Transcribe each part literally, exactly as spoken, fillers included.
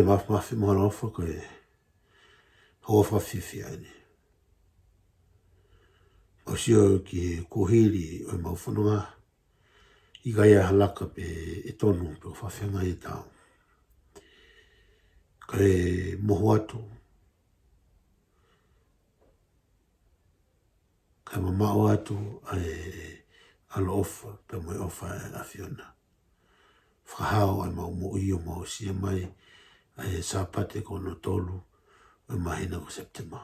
Māfimafi mo e ʻaloʻofa ko e houa fakafiefia eni. ʻOku sio ki he kuohili ʻo ʻemau fononga, ʻikai ha laka pē ʻe tonu pe ʻoku fafenga e tau. Kae mohu atu, kae mamaʻo atu ʻa e ʻaloʻofa pea mo e ʻofa ʻa e ʻAfiona. Fakahā ʻa ʻemau moʻui ʻo mau aʻusia mai ʻa e Sāpate ko hono tolu ʻo e māhina ko Sepitema.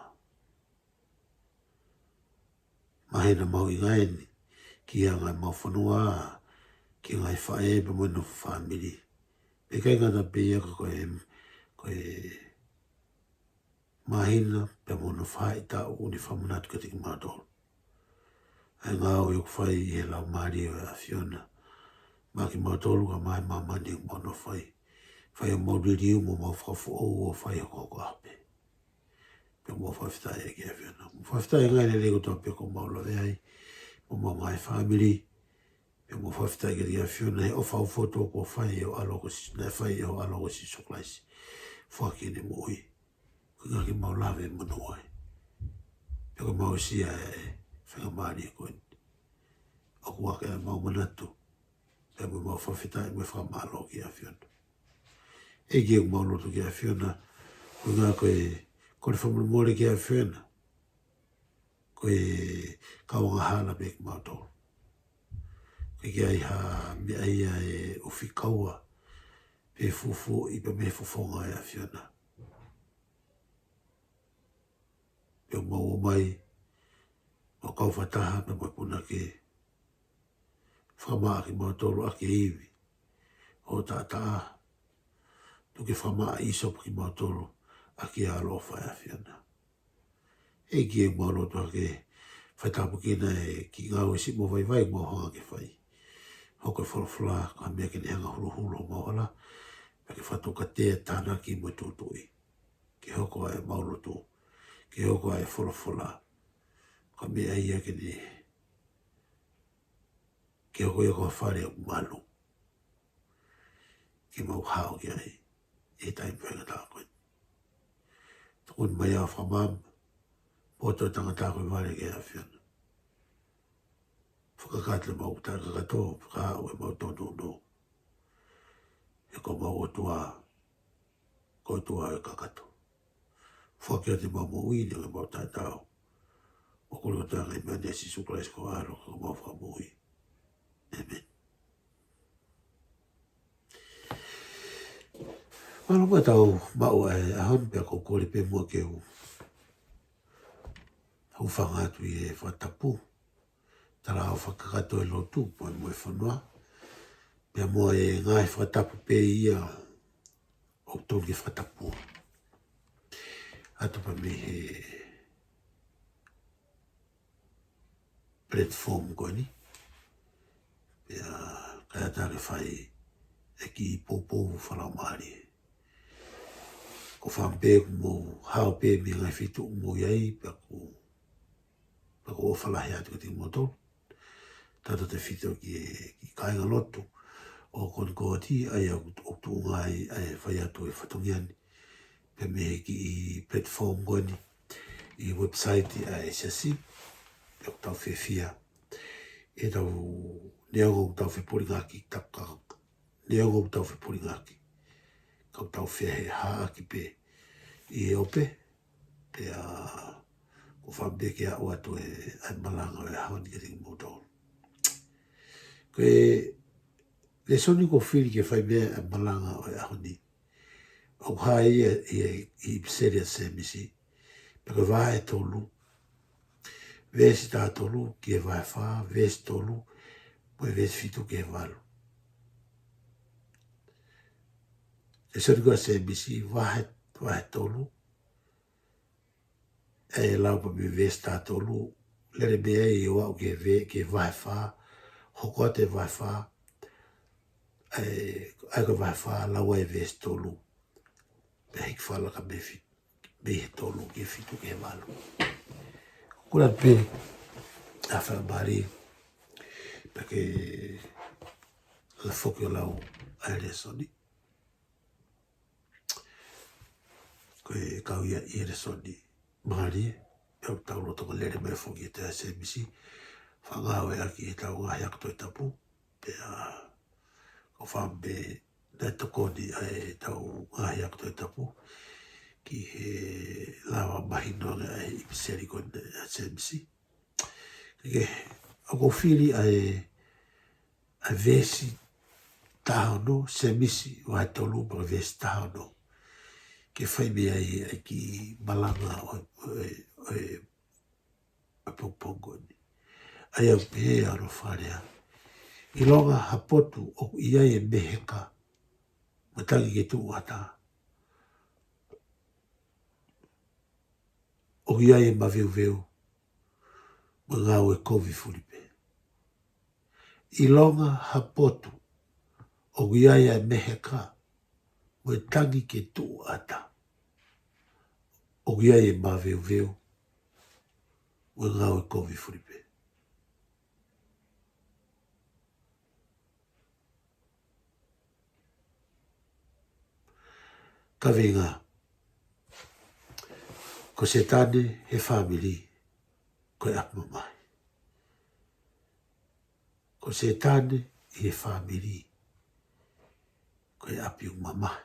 Māhina mahuʻinga eni ki he anga ʻemau fononga, ki he ngaahi faʻē pea mo e nofo fāmili. Pea ʻikai ngata pē ia ka ko e, ko e māhina pea mo hono faʻahitaʻu ʻoku ne fakamanatu kiate kimautolu ʻa e ngāue ʻoku fai ʻi he Laumālie ʻo e ʻAfiona maʻa kimautolu kae ʻumaʻā ʻa māmani ʻoku mau nofo ai. Fai ʻemau liliu mo ʻemau fakafoʻou ʻo fai hokohoko ʻaho pē. Pea mau fakafetaʻi ki he ʻAfiona. Mau fakafetaʻi he ngaahi lelei kotoa pē ʻoku mau lave ai mo homau ngaahi fāmili. Pea mau fakafetaʻi ki he ʻAfiona he ʻofa ʻaufuatō kuo fai ʻe ho ʻAlo ko Sī-, naʻe fai ʻe ho ʻAlo ko Sīsū Kalaisi. Foaki ʻene moʻui koeʻuhi ke mau lave mo nofo ai. Pea ke mau aʻusia e faingamālie ko eni. ʻOku ʻoatu ʻemau manatu pea mo ʻemau fakafetaʻi mo e fakamālō ki he ʻAfiona. ʻEiki, ʻoku mau lotu ki he ʻAfiona, koeʻuhi ko e kole fakamolemole ki he ʻAfiona, ko e kau angahala pē kimautolu. ʻIkai ke ʻi ai ha meʻa ia ʻe ʻofi kaua pe fufuuʻi pē mei he fofonga ʻo e ʻAfiona. Pea mau ōmai, mau kau fakataha pea mo e punake. Fakamaʻa kimautolu ʻaki e ivi ʻo e taʻataʻa. Tuku ke fakamaʻa ʻīsope kimautolu ʻaki e ʻaloʻofa ʻa e ʻAfiona. ʻEiki, ʻoku mau lotu hake, fai tāpuekina e kiʻi ngāue siʻi mo vaivai ʻoku mau hanga ke fai. Hoko e folofola ko ha meʻa ke ne hanga ʻo huluhulu homau hala, pea ke fakataukatea e tānaki mo e tūtuuʻi. Ke hoko ʻa ʻemau lotu, ke hoko ʻa e folofola ko ha meʻa ia ke ne, ke hoko ia ko ha fale ʻoku malu ke mau hao ki ai ʻi he taimi faingataʻa ko eni. Tuku mai ʻa e fakamaama, poto e tangata ko e vale ki he ʻAfiona. Fakakakato ʻemau taʻekakato, fakaaʻu ʻemau tōnounou. He ko homau ʻOtua, ko e ʻOtua ʻo e kakato. Foaki atu ʻemau moʻui ni ʻi heʻemau taʻetaau. ʻOku ou kole kotoa e ngaahi meʻa ni ʻia Sīsū Kalaisi ko ho ʻAlo ko homau Fakamoʻui. ʻĒmeni. Mālō muʻa ʻetau maʻu ʻa e ʻaho ni pea ʻoku ou kole pē muʻa ke u hūfanga atu ʻi he fakatapu. Tala ʻo fakakakato e lotu pea mo e fonua. Pea mo e ngaahi fakatapu pē ia ʻoku tonu ke fakatapu atu pē mei he platform ko eni. Pea kae ʻatā ke fai e kiʻi poupou fakalaumālie. Ko fam pē ʻoku mou hao pē mei he ngaahi feituʻu ʻoku mou ʻi ai, pea ʻoku, pea ʻoku ou ʻofa lahi atu kiate kimoutolu. Tautautefito ki he, ki he kāingalotu ʻo Konikoti, ʻa ia ʻoku, ʻoku tuʻunga ai ʻa e fai atu e fatongia ni pē mei he kiʻi platform ko eni ʻi he website ʻa e Siasi. ʻOku tau fiefia ʻi heʻetau, neongo ʻoku tau fepulingaki, tau ka, neongo ʻoku tau fepulingaki, ka ʻoku tau fehaʻaki pē ʻi he ope. Pea ko fam pē ke aʻu atu e, ʻa e malanga ʻo e ʻaho ni kiate kimoutolu. Ko e lēsoni ʻoku ou fili ke fai mei ai ʻa e malanga ʻo e ʻaho ni, ʻoku hā ia ʻi he, ʻi he ʻipiseli ʻa Sēmisi, pea ko e vahe tolu, veesi taha tolu ki he vahe fā, veesi tolu, mo e veesi fitu ki he valu. Lēsoni ko ia ʻa Sēmisi, vahe, vahe tolu, ʻe lau pē mei he veesi taha tolu, lele mei ai ʻo aʻu ki he ve-, ki he vahe fā, hoko atu e vahe fā, ʻa e, ʻa ia ko e vahe fā, lau ai e veesi tolu, pea hiki fakalaka mei he fi-, mei he tolu ki he fitu ki he valu. Ko e lau pē ʻa e fakamālie, pea ke, ke foki ʻo lau ʻa e lēsoni. ko e kau ia ʻi he lēsoni mālie, ʻoku tau lolotonga lele mai foki ʻi he tohi ʻa Sēmisi, fakangāueʻaki ʻi heʻetau ngaahi ako Tohi Tapu, pea ʻoku ou fakaʻamu pē naʻe tokoni ʻa ʻetau ngaahi ako Tohi Tapu ki he lava mahino ange ʻa e ʻipiseli ko eni ʻa Sēmisi. Ke, ʻoku ou fili ʻa e, ʻa e veesi taha ono, Sēmisi vahe tolu pea ko e veesi taha ono, ke fai mei ai ʻa e kiʻi malanga ʻo, ʻo, ʻo, ʻo e pongipongi ko eni. ʻA ia ʻoku pehē ʻa hono fakalea: ʻIlonga ha potu ʻoku ʻi ai e meheka mo e tangi ke tuʻu ʻatā, ʻoku ʻi ai e maveuveu mo e ngāue kovi fulipē. ʻIlonga ha potu ʻoku ʻi ai e meheka mo e tangi ke tuʻu ʻatā, ʻoku ʻi ai e maveuveu mo e ngāue kovi fulipē. Kaveinga: Ko Sētane he fāmili, ko e ʻapi mamahi. Ko Sētane ʻi he fāmili, ko e ʻapi ʻoku mamahi.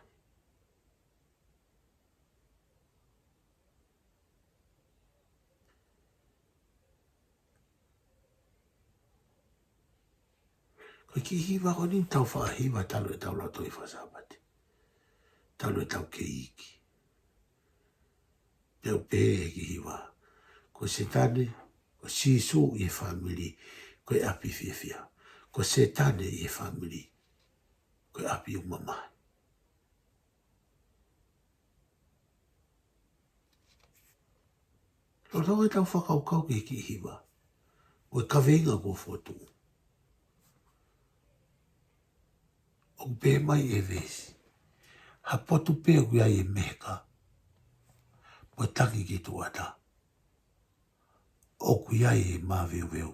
Ko e kiʻi hiva ko eni tau faʻa hiva talu ʻetau Lautohi Faka-Sāpate, talu ʻetau kei iiki. Pea ʻoku pehē ʻe he kiʻi hiva: Ko Sētane, ko Sīsū ʻi he fāmili, ko e ʻapi fiefia. Ko Sētane ʻi he fāmili, ko e ʻapi ʻoku mamahi. Lolotonga ʻetau fakakaukau ki he kiʻi hiva mo e kaveinga kuo fokotuʻu, ʻoku pehē mai ʻe he veesi: Ha potu pē ʻoku ʻi ai e meheka mo e tangi ke tuʻu ʻatā, ʻoku ʻi ai e maveuveu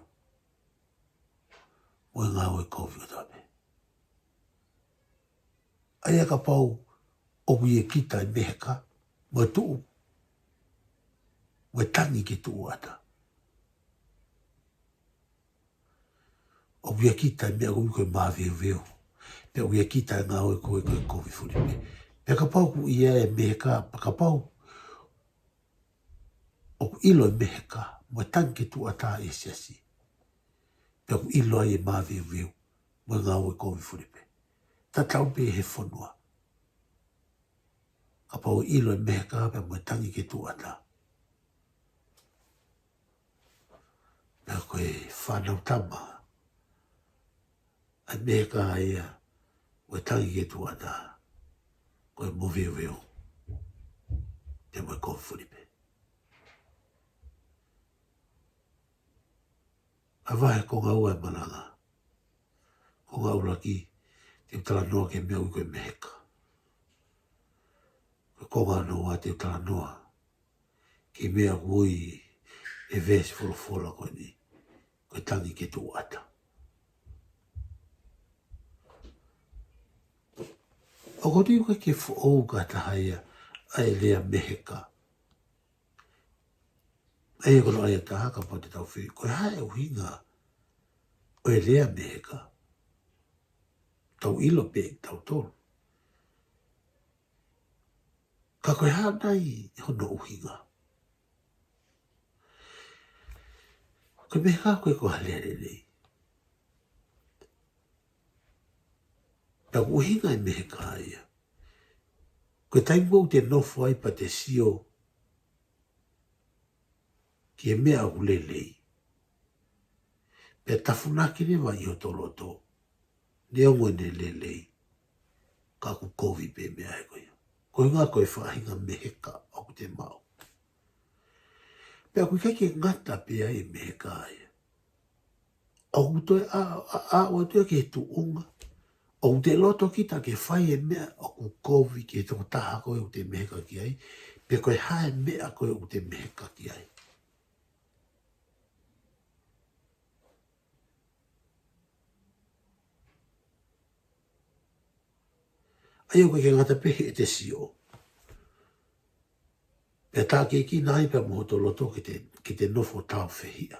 mo e ngāue kovi kotoa pē. ʻA ia kapau ʻoku ʻiate kita e meheka mo e tuʻu, mo e tangi ke tuʻu ʻatā, ʻoku ʻiate kita e meʻa ʻoku ui ko e maveuveu, pea ʻoku ʻiate kita e ngāue kovi, kovi, kovi fulipē. Pea kapau ʻoku ʻi ai e meheka, pea kapau ʻoku ʻilo e meheka mo e tangi ke tuʻu ʻatā ʻi he siasi, pea ʻoku ʻilo ai e maveuveu mo e ngāue kovi fulipē. Tatau pē he fonua. Kapau ʻoku ʻilo e meheka pea mo e tangi ke tuʻu ʻatā, pea ko e fānau tama ʻa e meheka ia mo e tangi ke tuʻu ʻatā, ko e maveuveu pea mo e kovi fulipē. ʻA e vahe konga ua e malanga. Konga ʻuluaki, te u talanoa ki he meʻa ʻoku ui ko e meheka. Ko e konga hono ua te u talanoa ki he meʻa ʻoku ui ʻe he veesi folofola ko eni ko e tangi ke tuʻu ʻatā. ʻOku ou tui ʻoku ʻikai ke foʻou ki ha taha ia ʻa e lea meheka. ʻA ia ko hono ʻai ʻe taha, kapau te tau fili, ko e hā e ʻuhinga ʻo e lea meheka? Tau ʻilo pē ʻe tautolu. Ka ko e hā nai hono ʻuhinga? Ko e meheka ko ē ko ha lea lelei. Pea ʻoku ʻuhinga e meheka ia, ko e taimi ʻoku te nofo ai pea te sio ki he meʻa ʻoku lelei, pea tafunaki leva ʻi hoto loto, neongo ʻene lelei, ka ʻoku kovi pē meʻa he ko ia. Ko e ʻuhinga ko e faʻahinga meheka ʻoku te maʻu. Pea ʻoku ʻikai ke ngata pē ai e meheka ia. ʻOku toe ʻa, ʻa, ʻa, ʻoku toe ki he tuʻunga ʻoku te loto kita ke fai e meʻa ʻoku kovi ki he tokotaha ko ē ʻoku te meheka ki ai, pe ko e hā e meʻa ko ē ʻoku te meheka ki ai. ʻA ia ʻoku ʻikai ke ngata pē heʻete sio. ʻE tākiekina ai pea mo hoto loto ke te, ke te nofo tāufehiʻa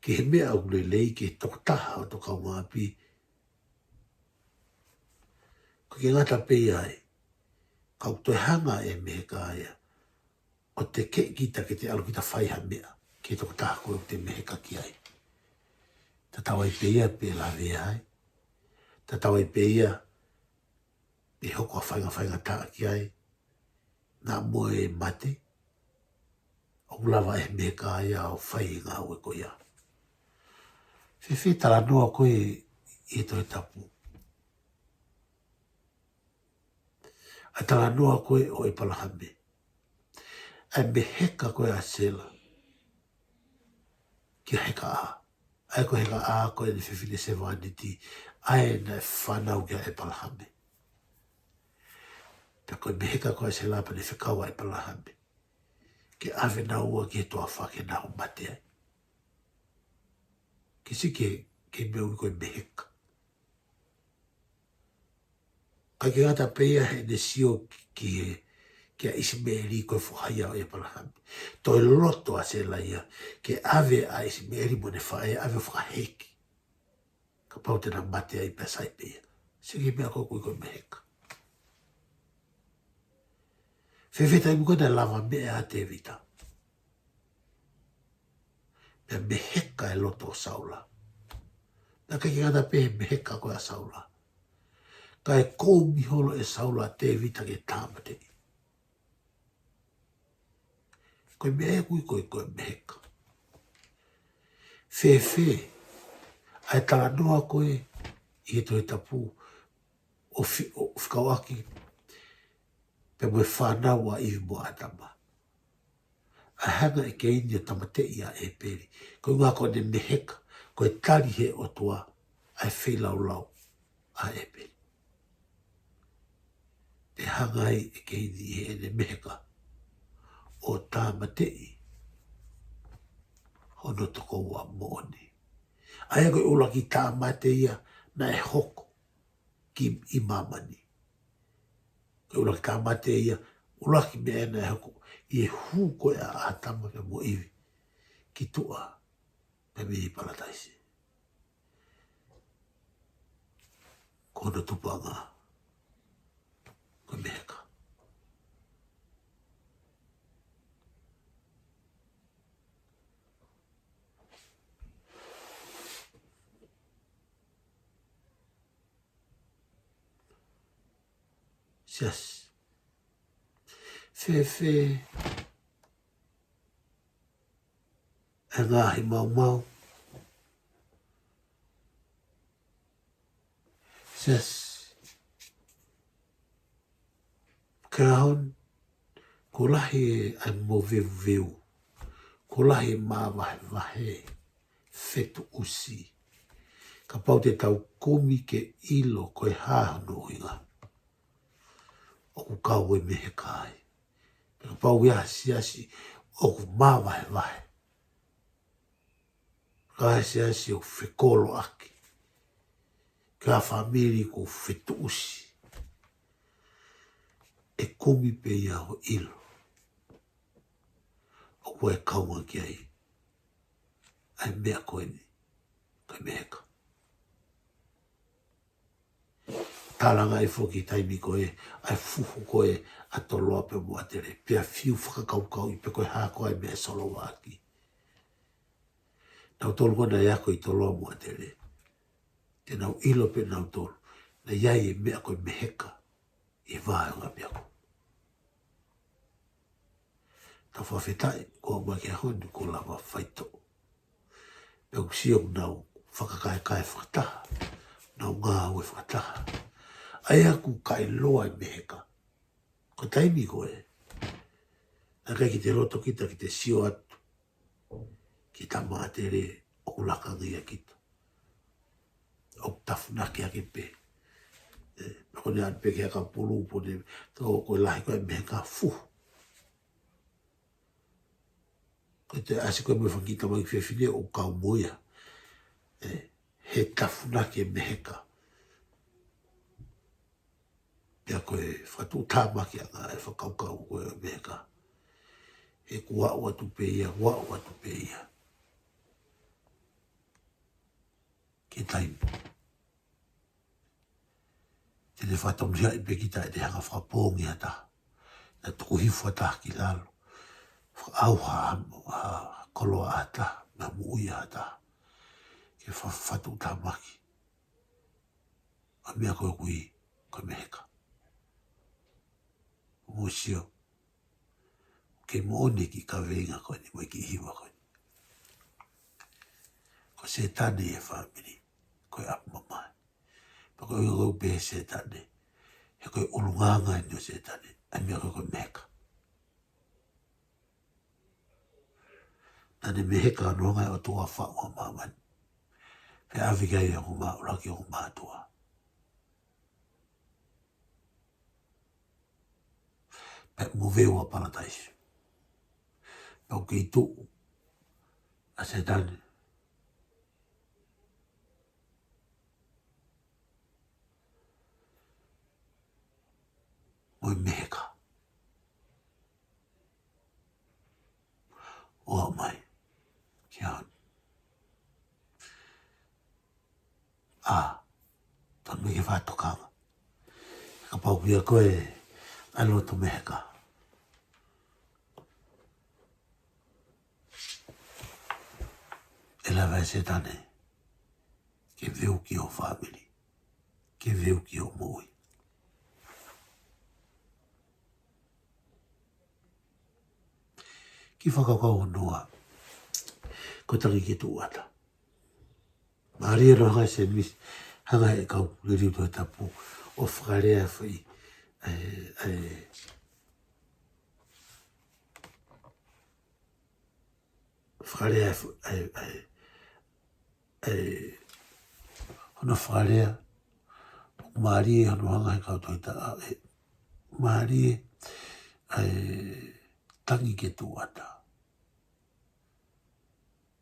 ki he meʻa ʻoku lelei ki he tokotaha ʻo hoto kaungāʻapi. ʻOku ʻikai ke ngata pē ia ai, ka ʻoku toe hanga ʻe he meheka ia ʻo tekeʻi kita ke te ʻalu kita fai ha meʻa ki he tokotaha ko ē ʻoku te meheka ki ai. Tatau ai pē ia pe lavea ai. Tatau ai pē ia pe hoko ha faingafaingataʻa ki ai. Naʻa mo e mate, ʻoku lava ʻe he meheka ia ʻo fai e ngāue ko ia. Fēfē e talanoa ko ē ʻi he Tohi Tapu? ʻA e talanoa ko ē ʻo ʻEpalahame. ʻA e meheka ko ē ʻa Sela kia Hekaʻā. ʻA ia ko Hekaʻā ko ʻene fefine sevāniti, ʻa ia naʻe fānau kia ʻEpalahame. Pea ko e meheka ko ē ʻa Sela pea ne fekau ʻa ʻEpalahame ke ʻave naua ki he toafa ke nau mate ai. Ke sike, ke meʻa ui ko e meheka. ʻIkai ke ngata pē ia heʻene sio ki he, kia ʻIsimeʻeli ko e foha ia ʻo ʻEpalahame. Toe loto ʻa Sela ia ke ʻave ʻa ʻIsimeʻeli mo ʻene faʻē, ʻave ʻo fakahēʻi. Kapau te na mate ai pea sai pē ia. Sike meʻa ko ē ʻoku ui ko e meheka. Fēfē taimi ko ē naʻe lavameʻa ai ʻa Tēvita? Pea meheka e loto ʻo Saula. Naʻe ʻikai ke ngata pē he meheka ko ē ʻa Saula, ka ʻe kumi holo ʻe Saula ʻa Tēvita ke tāmateʻi. Ko e meʻa ē ʻoku ui ko e, ko e meheka. Fēfē ʻa e talanoa ko ē ʻi he Tohi Tapu ʻo fi-, ʻo fekauʻaki pea mo e fānau ʻa ʻIvi mo ʻĀtama? ʻA e hanga ʻe Keini ʻo tāmateʻi ʻa ʻĒpeli. Ko e ʻuhinga ko ʻene meheka, ko e tali ʻe he ʻOtua ʻa e feilaulau ʻa ʻĒpeli. Pea hanga ai ʻe Keini ʻi heʻene meheka ʻo tāmateʻi hono tokoua moʻoni. ʻA ia ko e ʻuluaki tāmate ia naʻe hoko ki, ʻi māmani. Ko e ʻuluaki tāmate ia, ʻuluaki meʻa naʻe hoko ʻi he hū ko ē ʻa ʻĀtama pea mo ʻIvi ki tuʻa pea mei Palataisi. Ko hono tupuʻanga ko e meheka. Siasi. Fēfē e ngaahi maumau? Siasi. Ko e ʻaho ni, kuo lahi ʻa e moveuveu. Kuo lahi e māvahevahe, fetuʻusi. Kapau te tau kumi ke ʻilo ko e hā hono ʻuhinga, ʻoku kau e meheka ai. Pea kapau ʻoku ʻi ai ha siasi ʻoku māvahevahe, ka ʻi ai ha siasi ʻoku fekoloaʻaki, ka ʻi ai ha fāmili ʻoku fetuʻusi, ʻe kumi pē ia ʻo ʻilo ʻoku ʻi ai e kaunga ki ai ʻa e meʻa ko eni, ko e meheka. Tālangaʻi foki taimi ko ē ʻa e fuhu ko ē ʻa Toloa pea mo ʻAtele, pea fiu fakakaukauʻi pe ko e hā ko ā e meʻa ʻe solova ʻaki. Nautolu ko ē naʻe ako ʻi Toloa mo ʻAtele, te nau ʻilo pē nautolu naʻe ʻi ai e meʻa ko e meheka ʻi he vā ʻo e ongo ʻapiako. Tau fakafetaʻi, ko e ʻomai ki he ʻaho ni kuo lava faitoʻo. Pea ʻoku sio ʻoku nau fakakaekae fakataha, nau ngāue fakataha. ʻA ia ʻoku ʻikai loa e meheka. Ko e taimi ko ē, naʻe ʻikai ke te loto kita ke te sio atu ki he tama ʻAtele ʻoku lakangia kita, ʻoku tafunaki hake pē. ʻE, ko ʻene ʻalu pē ki he ʻakapulu pea ne, tō ko e lahi ko ē e meheka, fuhu. Ko e toe ʻasi ko ē mo e fanga kiʻi tamaiki fefine ʻoku kau mo ia, ʻe, he tafunaki e meheka. Pea ko e fakatuʻutāmaki ʻanga e fakakaukau ko ē ʻo e meheka. He kuo aʻu atu pē ia, kuo aʻu atu pē ia. Ki he taimi te ne fakatonuhiaʻi pē kita ʻe te hanga fakapoongi ha taha. Naʻa tuku hifo ha taha ki lalo. Fakaʻauha ha, ha koloa ʻa ha taha, mo e moʻui ʻa ha taha. Ke fa-, fakatuʻutāmaki ʻa e meʻa ko ē ʻoku ui ko e meheka. Mou sio, ʻoku kei moʻoni e kiʻi kaveinga ko eni, mo e kiʻi hiva ko eni. Ko Sētane ʻi he fāmili, ko e ʻapi mamahi. Pea ko e ʻuhinga ʻoku pehē Sētane, he ko e ʻulungaanga eni ʻo Sētane, ʻa e meʻa ko ē ko e meheka. Naʻa ne meheka hono hanga ʻe he ʻOtua ʻo faʻu ʻa māmani. Pea ʻave ki ai ʻa e ongo mā-, ʻuluaki ongo mātuʻa. Pea moveu ʻa Palataisi. Pea ʻoku kei tuʻu ʻa Sētane mo e meheka ʻo aʻu mai ki he ʻaho ni. ʻA, tonu ke fakatokanga. Kapau ʻoku ʻi ai ʻa e loto meheka, ʻe lava ʻe Sētane ke veu ki hoʻo fāmili, ke veu ki hoʻo moʻui. Kiʻi fakakaukau hono ua, ko e tangi ke tuʻu ʻatā. Mālie hono hanga ʻe Sēmisi, hanga ʻe he kau liliu Tohi Tapu ʻo fakalea e foʻi, ʻa e, ʻa e, fakalea e fo-, ʻa e, ʻa e, ʻa e, hono fakalea, mālie hono hanga ʻe he kau Tohi Ta-, ʻa e, mālie ʻa e tangi ke tuʻu ʻatā.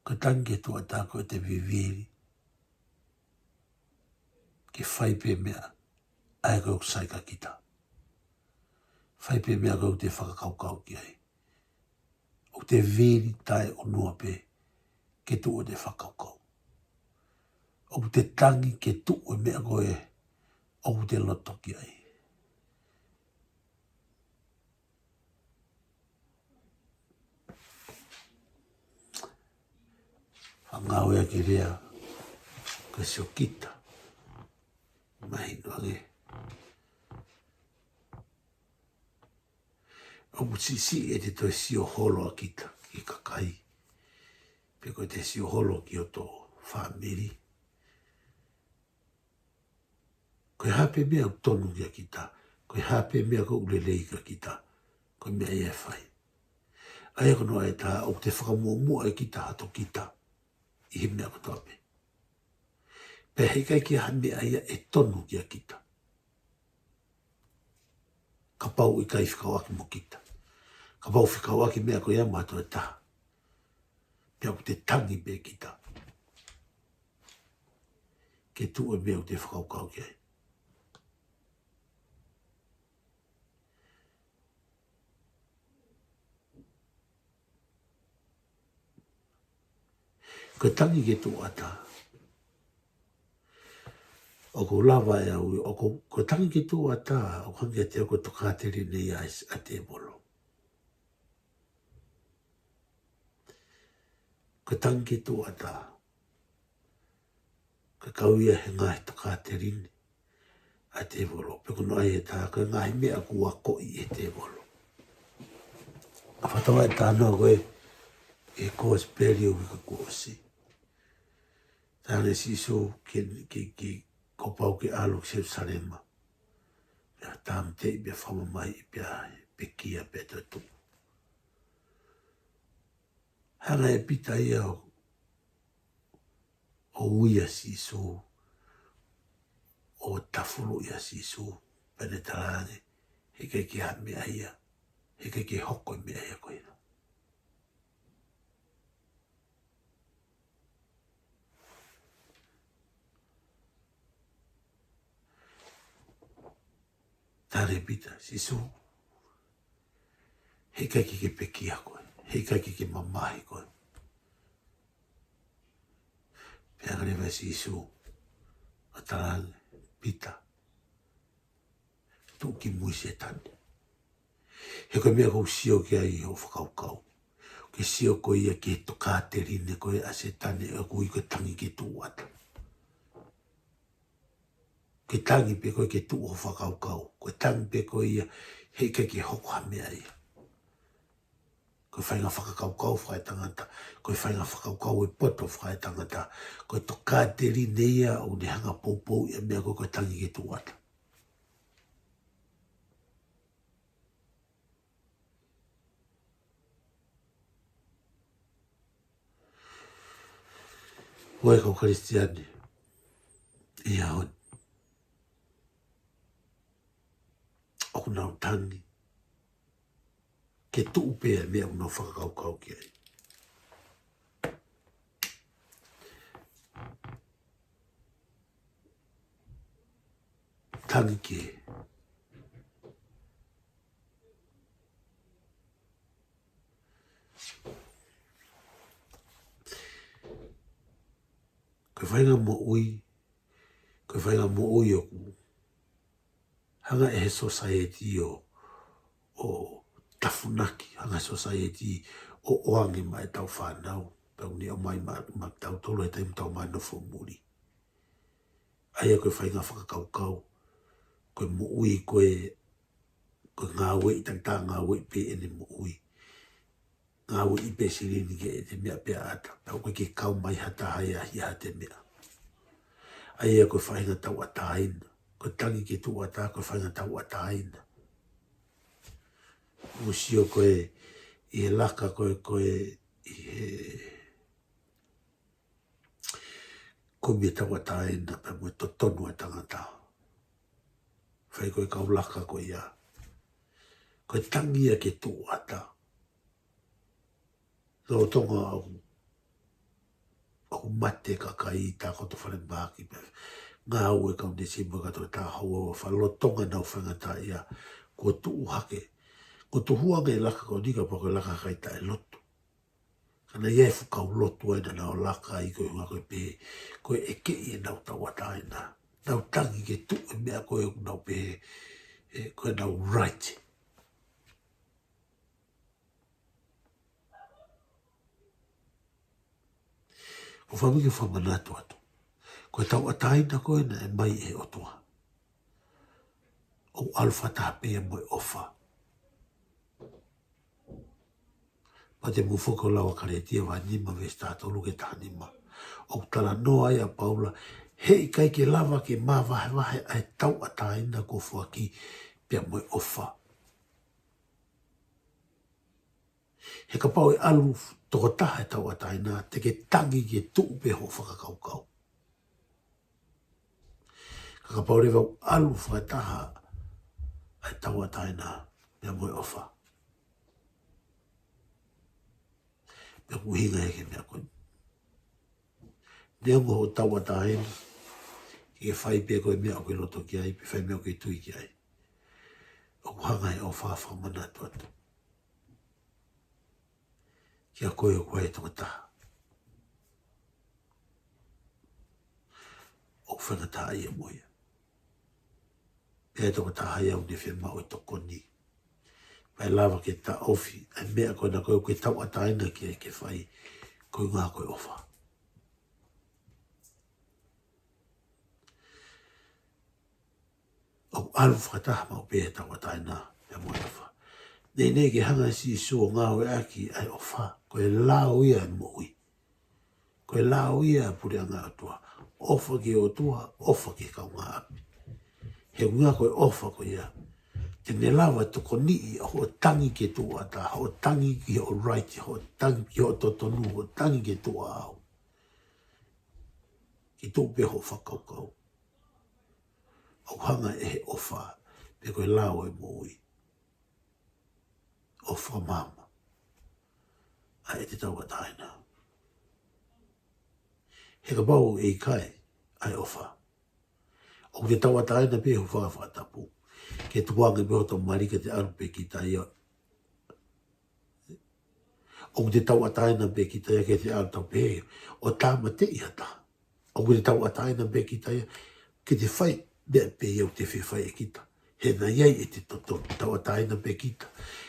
Ko e tangi ke tuʻu ʻatā ko ʻete vivili ke fai pē meʻa ʻa ia ko ē ʻoku sai kia kita. Fai pē meʻa ko ē ʻoku te fakakaukau ki ai. ʻOku te vivili taʻeʻunua pē ke tuʻu ʻete fakakaukau. ʻOku te tangi ke tuʻu e meʻa ko ē ʻoku te loto ki ai. Fakangāueʻaki e lea ko e siokita. Mahino ange. ʻOku siʻisiʻi ʻete toe sio holo ʻa kita ki he kakai, pe ko ʻete sio holo ki hoto fāmili. Ko e hā pē meʻa ʻoku tonu kia kita, ko e hā pē meʻa ʻoku lelei kia kita, ko e meʻa ia ʻe fai. ʻA ia ko hono ʻai ʻe taha, ʻoku te fakamuʻomuʻa ʻe kita hoto kita ʻi he meʻa kotoa pē. Pea heʻikai ke ʻi ai ha meʻa ia ʻe tonu kia kita kapau ʻoku ʻikai fekauʻaki mo kita. Kapau fekauʻaki meʻa ko ia mo ha toe taha, pea ʻoku te tangi pē kita ke tuʻu e meʻa ʻoku te fakakaukau ki ai. Ko e tangi ke tuʻu ʻatā. ʻOku lava ʻe au, ʻoku, ko e tangi ke tuʻu ʻatā, ʻoku hangē kiate au ko e tokāteline ia ʻa e, ʻa e tēvolo. Ko e tangi ke tuʻu ʻatā, ko e kau ia he ngaahi tokāteline ʻa e tēvolo, pe ko hono ʻai ʻe taha, ko e ngaahi meʻa kuo akoʻi ʻe he tēvolo. ʻA e fakatātā ʻe taha ko ē ʻi he kosipeli ʻo e uike kuo ʻosi. Talaange ʻe Sīsū ke, ke, ke kuo pau ke ʻalu ki Selusalema, pea tāmateʻi, pea fakamamahiʻi, pea pekia, pea toetuʻu. Hanga ʻe Pita ia ʻo, ʻo ui ʻa Sīsū, ʻo tafuluʻi ʻa Sīsū, pea ne talaange, heʻikai ke ʻi ai ha meʻa ia, heʻikai ke hoko e meʻa ia ko ia. Tali ʻe Pita, Sīsū, heʻikai ke ke pekia koe, heʻikai ke ke mamahi koe. Pea hanga leva ʻe Sīsū ʻo talaange, Pita, tuʻu ki mui Sētane. He ko e meʻa ʻoku ou sio ki ai ʻi hoʻo fakakaukau. Ke sio koe ia ki he tokāteline ko ē ʻa Sētane ʻoku ui ko e tangi ke tuʻu ʻatā. Ke tangi pē koe ke tuʻu ho fakakaukau. Ko e tangi pē koe ia heʻikai ke hoko ha meʻa ia. Ko e faʻahinga fakakaukau fakaetangata. Ko e faʻahinga fakakaukau ʻe poto fakaetangata. Ko e tokāteline ia ʻoku ne hanga poupouʻi ʻa e meʻa ko ē ko e tangi ke tuʻu ʻatā. Ko e kau Kalisitiane ʻi he ʻaho ni, ʻoku nau tangi ke tuʻu pē ʻa e meʻa ʻoku nau fakakaukau ki ai. Tangi ke Ko e faʻahinga moʻui, ko e faʻahinga moʻui ʻoku hanga ʻe he society ʻo, ʻo tafunaki, hanga ʻe he society ʻo ʻoange maʻa ʻetau fānau, pea ʻoku ne ʻomai maʻa, maʻa tautolu he taimi ʻoku tau nofo muli. ʻA ia ko e faʻahinga fakakaukau, ko e moʻui ko ē, ko e ngāueʻi, takitaha ngāueʻi pē ʻene moʻui. Ngāueʻi pē silini ke ʻete meʻa pē ʻatā. Pea ʻoku ʻikai ke kau mai ha taha ia ʻi haʻate meʻa. ʻA ia ko e faʻahinga tauʻatāina. Ko e tangi ke tuʻu ʻatā, ko e faʻahinga tauʻatāina. ʻOku ou sio ko ē ʻi he laka ko ē, ko ē ʻi he kumi e tauʻatāina pea mo e totonu ʻa e tangata. Fai ko e kau laka ko ia. Ko e tangi ia ke tuʻu ʻatā. Lolotonga ʻoku, ʻoku mate kakai, takoto falemahaki pea ngāue kau Nīsima kae toki tā hau ʻo fai, lolotonga ʻenau faingataʻaʻia, kuo tuʻu hake. Kuo tuʻu hake e laka ko eni kapau ko e laka kakai taʻelotu. Ka naʻe ʻi ai e fuʻu kau lotu ʻa ia naʻa nau laka ai ko e ʻuhinga ko e pehē, ko e ʻekeʻi ʻenau tauʻatāina. Nau tangi ke tuʻu e meʻa ko ē ʻoku nau pehē, ē, ko ʻenau right. ʻOku ou fakaʻamu ke fakamanatu atu. Ko e tauʻatāina ko ē naʻe ʻomai ʻe he ʻOtua, ʻoku ʻalu fakataha pē ia mo e ʻofa. Pea te mou foki ʻo lau ʻa Kalētia vahe nima veesi taha tolu ki he taha nima. ʻOku talanoa ai ʻa Paula, heʻikai ke lava ke māvahevahe ʻa e tauʻatāina kuo foaki pea mo e ʻofa. He kapau ʻe ʻalu tokotaha e tauʻatāina, te ke tangi ke tuʻu pē hoʻo fakakaukau. Ka kapau leva ʻoku ʻalu fakataha ʻa e tauʻatāina pea mo e ʻofa, pea ʻoku ʻuhinga ia ki he meʻa ko eni. Neongo hoʻo tauʻatāina, ke fai pē ko e meʻa ʻoku ke loto ki ai, pe fai meʻa ʻoku ke tui ki ai, ʻoku hanga ʻe he ʻofa ʻo fakamanatu atu kia koe ʻoku ʻi ai e tokotaha ʻoku faingataʻaʻia mo ia. Pea ʻi ai e tokotaha ia ʻoku ne fiemaʻu e tokoni. Pea ʻe lava ke taʻofi ʻa e meʻa ko ena ko ē ʻoku ke tauʻatāina ki ai ke fai, ko e ʻuhinga ko e ʻofa. ʻOku ʻalu fakataha maʻu pē ʻa e tauʻatāina pea mo e ʻofa. Neʻineʻi ke hanga ʻe Sīsū ʻo ngāueʻaki ʻa e ʻofa, ko e lao ia ʻo e moʻui. Ko e lao ia ʻo e puleʻanga ʻo e ʻOtua. ʻOfa ki he ʻOtua, ʻofa ki he kaungāʻapi. He ʻuhinga ko e ʻofa ko ia, te ne lava ʻo tokoniʻi ʻa hoʻo tangi ke tuʻu ʻatā, hoʻo tangi ki hoʻo right, hoʻo tangi ki hoʻo totonu, hoʻo tangi ke tuʻu ʻaʻau, ke tuʻu pē hoʻo fakakaukau. ʻOku hanga ʻe he ʻofa, pe ko e lao ʻo e moʻui, ʻo fakamaama ʻa ʻete tauʻatāina. He kapau ʻe ʻikai ʻa e ʻofa, ʻoku te tauʻatāina pē ʻi ho fanga fakatapu. Ke tukuange pē hoto mali ke te ʻalu pē kita ia. ʻOku te tauʻatāina pē kita ia ke te ʻalu tau pē ʻo tāmateʻi ha taha. ʻOku te tauʻatāina pē kita ia ke te fai meʻa pē ia ʻoku te fie fai ʻe kita. He naʻe ʻi ai ʻete toto, tauʻatāina pē kita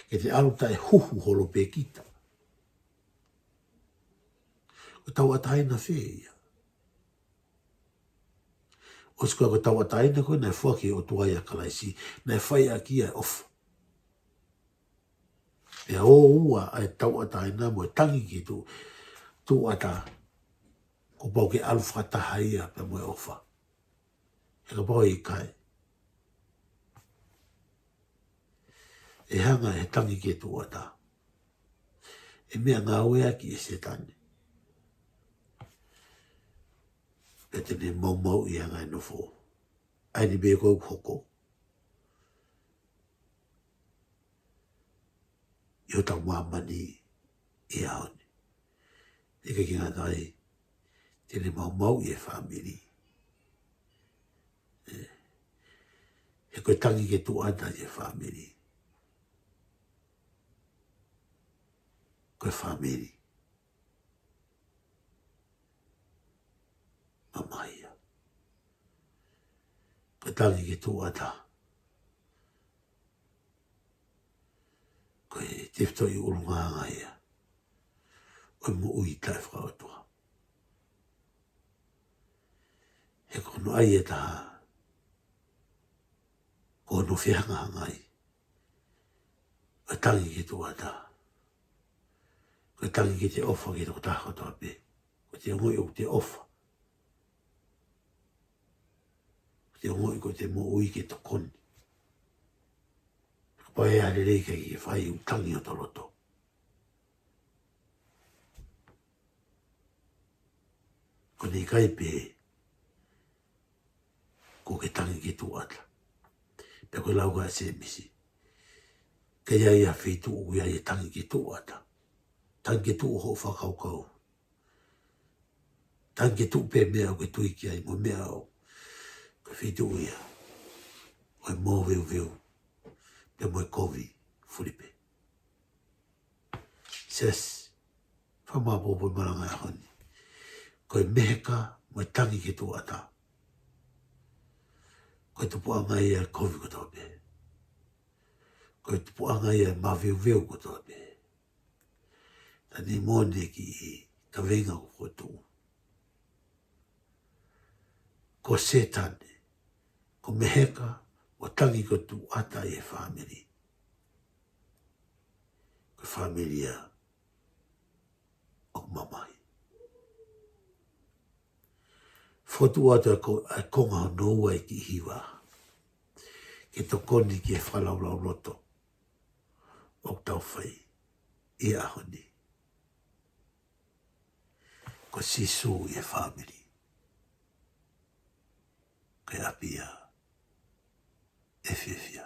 ke te ʻalu taʻehuhu holo pē kita. Ko e tauʻatāina fē ia? ʻOsi ko e, ko e tauʻatāina ko ē naʻe foaki ʻe he ʻOtua ʻia Kalaisi, naʻe fai ʻaki ia e ʻofa. Pea ʻoua ʻa e tauʻatāina mo e tangi ki he tuʻu, tuʻu ʻatā, kuo pau ke ʻalu fakataha ia pea mo e ʻofa. He kapau ʻe ʻikai, ʻe hanga ʻe he tangi ki he tuʻu ʻatā ʻe meʻangāueʻaki ʻe Sētane. Pea te ne maumauʻi ʻa e ngaahi nofo. ʻA eni pē ko e hoko ʻi hotau māmani ʻi he ʻaho ni. ʻIkai ke ngata ai, te ne maumauʻi e fāmili. ʻE, he ko e tangi ki he tuʻu ʻatā ʻi he fāmili, ko e fāmili mamahi ia. Ko e tangi ki he tuʻu ʻatā, ko e tefitoʻi ʻulungaanga ia ʻo e moʻui taʻefakaʻotua. He ko hono ʻai ʻe taha, ko hono fehangahangai ʻa e tangi ki he tuʻu ʻatā, ko e tangi ki he ʻofa ki he tokotaha kotoa pē. Ko e te ongoʻi ʻoku te ʻofa, ko e te ongoʻi ko e te moʻui ke tokoni. Kapau ʻe ʻai lelei ke ke fai, ʻoku tangi hoto loto. Ko eni ʻikai pē kuo ke tangi ki he tuʻu ʻatā. Pea ko e lau ʻa Sēmisi, ka ʻi ai ha feituʻu ʻoku ʻi ai e tangi ki he tuʻu ʻatā, tangi ki he tuʻu hoʻo fakakaukau, tangi ki he tuʻu pē meʻa ʻoku ke tui ki ai mo e meʻa ʻoku, ko e feituʻu ia ʻo e moveuveu pea mo e kovi fulipē. Siasi, fakamāʻopoʻopo e malanga ʻo e ʻaho ni. Ko e meheka mo e tangi ki he tuʻu ʻatā, ko e tupuʻanga ia e kovi kotoa pē. Ko e tupuʻanga ia e maveuveu kotoa pē. Tani mone ki he kaveinga ko e tuʻu. Ko Sētane, ko e meheka mo e tangi ki he tuʻu ʻatā ʻi he fāmili, ko e fāmili ia ʻoku mamahi. Fotu atu ʻa e ko-, ʻa e konga hono ua ʻi he kiʻi hiva, ke tokoni ki he fakalaulauloto ʻoku tau fai ʻi he ʻaho ni. Ko Sīsū ʻi he fāmili, ko e ʻapi ia ʻe fiefia.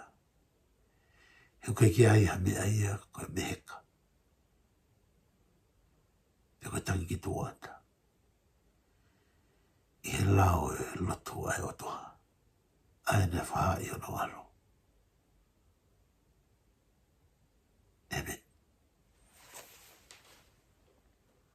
He ʻoku ʻikai ke ʻi ai ha meʻa ia ko e meheka pe ko e tangi ki he tuʻu ʻatā ʻi he lao ʻo e lotu ʻa e ʻOtua, ʻa ē naʻe fakahā ʻi hono ʻAlo. ʻĒmeni.